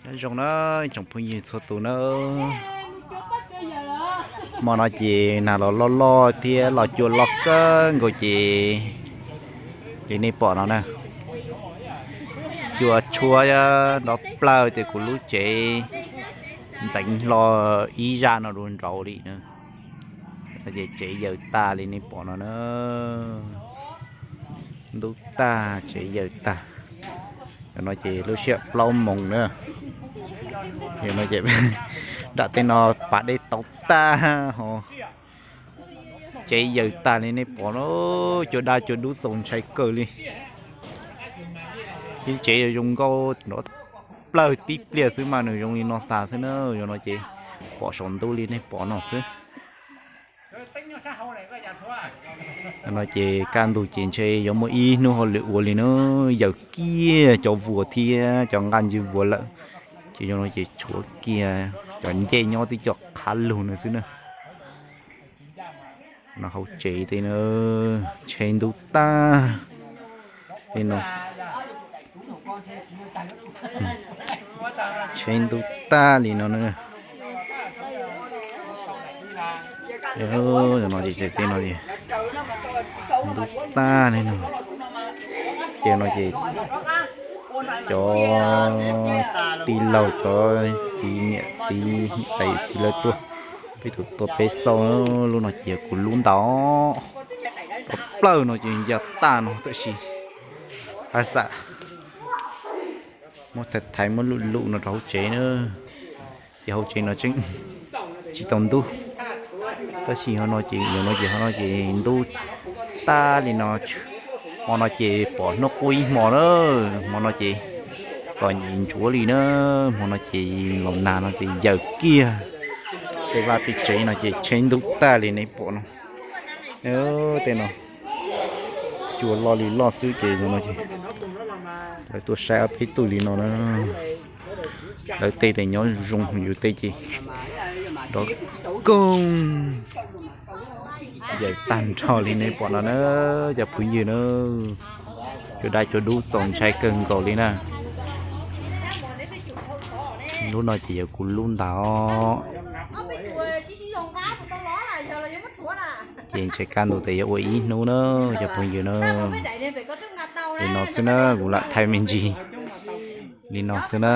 Nyob zoo na tsoom phooj ywg txhua tus na. Hmo no ces nag los loj loj thiab los cua loj kawg nkaus ces li nej pom no na, cua tshuab nrov plaws ces kuv lub tsev ntxeev hlo ib zaj no dua nraud li na. Ces tsev yaws tag li nej pom no na. Ntub tag tsev yaws tag. Cov no ces lub sij hawm plaub moos na. Cov no ces nram tej no pas dej tau tag ho tsev yaws tag li nej pom no. Cua daj cua dub txaus ntshai kawg li. Ib tsev yuav zoo nkauj nrov plaws tib pliag xwb mas nws zoo li no tas xwb na. Cov no ces pom saum ntuj li nej pom no xwb. No ces kaj ntug ces ntshe yuav muaj ib hnub hauj lwm ua li na, yaws kiag cov vuas thiab cov nqaj ntswg vuas lawm, ces zoo no ces tshuav kiag cov ncej nyob tib co qhav lug no xwb na. No hauv tsev tej no, tsheb ntub tag tej no, tsheb ntub tag li no na. No ces tej no ntub tag li no. Ces no ces cov tij laug cov txiv niam txiv tais txiv lawv tuaj, peb tus tuaj peb xauj. Lub no ces yog kuv lub ntag. Cov plaws no ces ya tag no tab sis haj xam muab thaiv thaiv muab lum lum no rau hauv tsev na. Ces hauv tsev no tseem tsis tau ntub, tab sis ho no ces yog no ces ho no ces ntub tag li no. Hmo no ces pom hnub qub ib hmo na, hmo no ces txom nyem ntsuav li na. Hmo no ces los nag no ces yaws kiag tej vaj tej tsev no ces tsheb ntub tag li nej pom no. Tej no cua loj li loj xwb ces no ces lawv tuaj saib ob peb tug li no na. Lawv tej ces nyob zoo, yus tej ces nrov koog yaws tag nrho li nej pom no na, cov phooj ywg na. Cua daj cua dub txaus ntshai kawg nkaus li na. Lub no ces yog kuv lub ntag. Ces ntshe kaj ntug ces yuav ua ib hnub na, cov phooj ywg na. Li no xwb na, kuv lam thaij me ntsis li no xwb na.